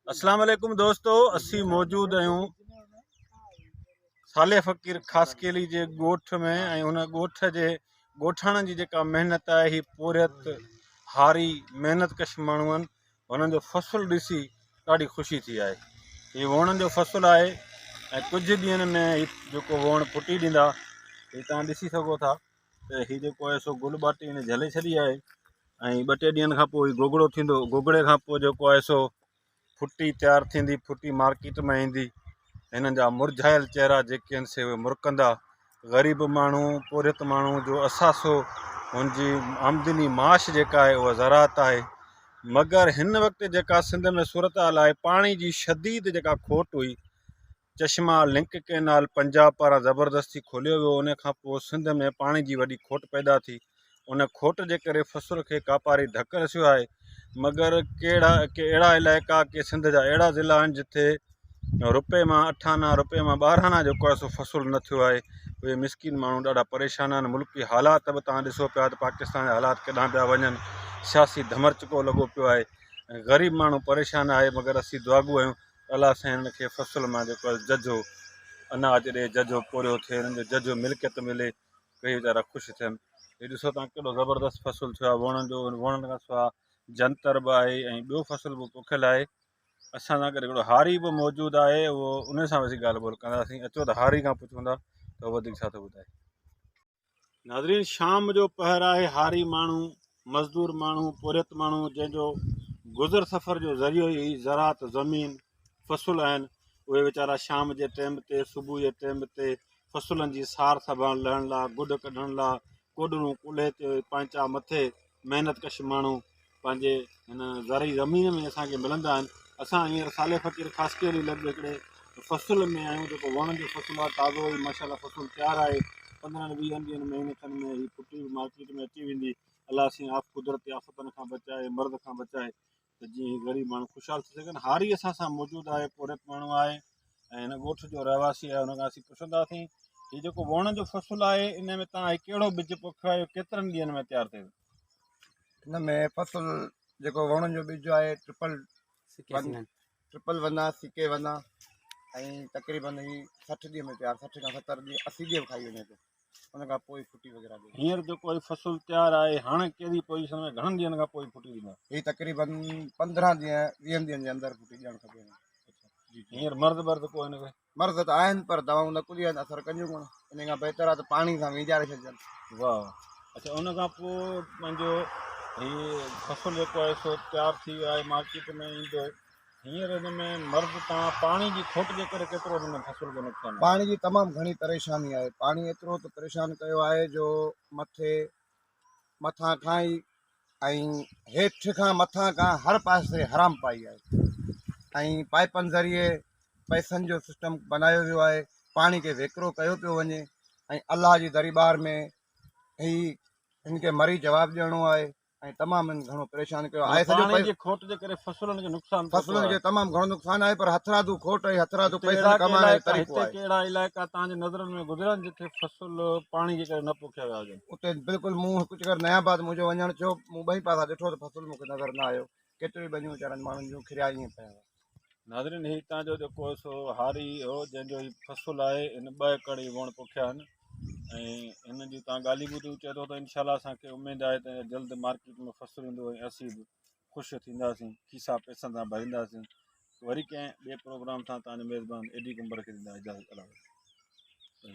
اسلام عليڪم دوستو اسين موجود آهيون صالح فقير خاصخيلي جي ڳوٺ ۾ ۽ ان ڳوٺ جي ڳوٺاڻن جي جيڪا محنت آهي هي پورهيت هاري محنت ڪش ماڻهو آهن هنن جو فصل ڏسي ڏاڍي خوشي ٿي آهي هي ووڻن جو فصل آهي ۽ ڪجهه ڏينهن ۾ هي جيڪو ووڻ ڦٽي ڏيندا هي تان ڏسي سگهو ٿا ته هي جيڪو آهي سو گل ٻاٽي هن جهلي ڇڏي آهي ۽ ٻه ٽي ڏينهن کان پوء هي گوگڙو ٿيندو گوگڙي کان پوء جيڪو آهي سو ڦٽي تيار ٿيندي ڦٽي مارڪيٽ ۾ ايندي هنن جا مرجهايل چهرا جيڪي آهن سي اهي مرڪندا غريب ماڻهو پورهيت ماڻهو جو اثاثو هن جي آمدني معاش جيڪا آهي اها زراعت آهي مگر هن وقت جيڪا سنڌ ۾ صورتحال آهي پاڻي جي شديد جيڪا کوٽ هئي چشما لنڪ ڪئنال پنجاب پاران زبردستي کوليو ويو ان کان پوء سنڌ ۾ پاڻي جي وڏي کوٽ پيدا ٿي ان کوٽ جي ڪري فصل کي ڪاپاري ڌڪ رسيو آهي مگر ڪهڙا ڪي اهڙا علائقا ڪي سنڌ جا اهڙا ضلعا آهن جتي روپئي مان اٺ آنا روپئي مان ٻارهن آنا جيڪو آهي سو فصل نه ٿيو آهي اهي مسڪين ماڻهو ڏاڍا پريشان آهن ملڪي حالات به تان ڏسو پيا ته پاڪستان جا حالات ڪيڏانهن پيا وڃن سياسي ڌمرچڪو لڳو پيو آهي ۽ غريب ماڻهو پريشان آهي مگر اسين دعاگو آهيون الله سائين هنن کي فصل مان جيڪو آهي ججهو اناج ڏي، ججهو پورهيو ٿئي، هنن جو ججهو ملڪيت ملي، ڪيئي ويچارا خوش ٿين. هي ڏسو تان ڪيڏو زبردست فصل ٿيو آهي ووڻن جو، ووڻن کان سواء جنتر به آهي ۽ ٻيو فصل به پوکيل آهي. اسان سان گڏ هڪڙو هاري به موجود آهي اهو ان سان به اسين ڳالهه ٻولهه ڪنداسين. اچو ته هاري کان پڇون ٿا ته هو وڌيڪ ڇا ٿو ٻڌائي. ناظرين شام جو پهر آهي هاري ماڻهو مزدور ماڻهو پورهيت ماڻهو جنهن جو گذر سفر جو ذريعو ئي زراعت زمين فصل آهن اهي ويچارا شام جي ٽيم تي صبح جي ٽيم تي فصلن جي سار سنڀال لهڻ لاء گڏ ڪڍڻ لاء ڪوڏرون ڪلهي تي پانچا مٿي محنت ڪش ماڻهو پنهنجي هن زرعي زمين ۾ اسان کي ملندا آهن اسان هينئر صالح فقير خاصخيلي لڳ هڪڙي فصل ۾ آهيون جيڪو وڻ جو فصل آهي تازو ئي ماشاء الله فصل تيار آهي پندرهن ويهن ڏينهن مهيني کن ۾ هي ڦٽي به مارڪيٽ ۾ اچي ويندي الله سائين آف قدرتي آفتن کان بچائي مرض کان بچائي ته جيئن هي غريب ماڻهو خوشحال ٿي سگهن. هاري اسان سان موجود آهي، پورهيت ماڻهو آهي ۽ هن ڳوٺ جو رهواسي آهي، ان کان اسين پڇنداسين هي جيڪو ووڻ جو فصل آهي ان ۾ توهان هي ڪهڙو ٻج پوکيو آهي، ڪيترن ڏينهن ۾ تيار ٿئي ٿو؟ هن ۾ فصل جيڪو ووڻن جو ٻج آهي ٽرپل ون ٽرپل ون آ سي ڪي ون آ ۽ تقريبن هي 60 ڏينهن ۾ تيار 60 کان 70 ڏينهن 80 ڏينهن به کائي وڃي ٿو. ان کان پوء ڦٽي وغيره ڏيندا. هينئر جيڪو هي فصل تيار آهي هاڻي ڪهڙي پوزيشن ۾ گهڻن ڏينهن کان پوء ڦٽي ڏيندا؟ هي تقريبن 15 ڏينهن 20 ڏينهن جي اندر ڦٽي ڏيڻ کپي هن کي. هينئر مرض برض ڪو هن کي؟ مرض ته آهن پر دوائون نه ڪلي آهن اثر ڪنديون ڪونه ان کان بهتر آهي ته پاڻي سان وينجاري ڇڏجن. واهه اڇا ان کان پوء پنهنجو هي فصل جيڪو آهي سو تيار ٿي ويو آهي مارڪيٽ ۾ ايندو هينئر هن ۾ مرض تان پاڻي جي کوٽ جي ڪري ڪيترو هن ۾ فصل کي نقصان آهي؟ پاڻي جي تمام گهڻي پريشاني آهي پاڻي ايترو ته پريشان ڪيو آهي جو مٿي مٿان کان ئي ۽ هيٺ کان مٿان کان هر پاسي حرام پائي آهي ۽ پائپن ذريعي پئسن جو سسٽم بنايو ويو آهي پاڻي کي ويڪرو ڪيو پيو وڃي ۽ الله جي درٻار ۾ هي هن کي مري جواب ڏيڻو آهي ۽ تمام هن گهڻو پريشان ڪيو آهي سڄو پاڻي جي کوٽ جي ڪري فصلن کي نقصان پهتو فصلن کي تمام گهڻو نقصان آهي پر هٿرادو کوٽ ۽ هٿرادو پئسن ڪمائڻ جو طريقو آهي. هتي ڪهڙا علائقا توهان جي نظرن ۾ گذريا آهن جتي فصل پاڻي جي ڪري نه پوکيا ويا هجن؟ اتي بلڪل مون هڪ چڪر نيا آباد منهنجو وڃڻ ٿيو مون ٻئي پاسا ڏٺو ته فصل مون کي نظر نه آيو ڪيتريون ئي ٻنيون ويچارن ماڻهن جون کريا ائين پيا هئا. ناظرين هي هتان جو جيڪو سو هاري هو جنهن جو هي فصل آهي هن ٻه ايڪڙ هي وڻ پوکيا آهن ۽ هن جون تان ڳالهيون ٻڌيون چئي ٿو ته انشاء الله اسان کي اميد آهي ته جلد مارڪيٽ ۾ فصل ايندو ۽ اسين به خوش ٿينداسين کيسا پئسن سان ڀرينداسين وري ڪنهن ٻئي پروگرام سان تان جو ميزبان اي ڊي ڪنڀر کي ڏيندا اجازت الله حافظ.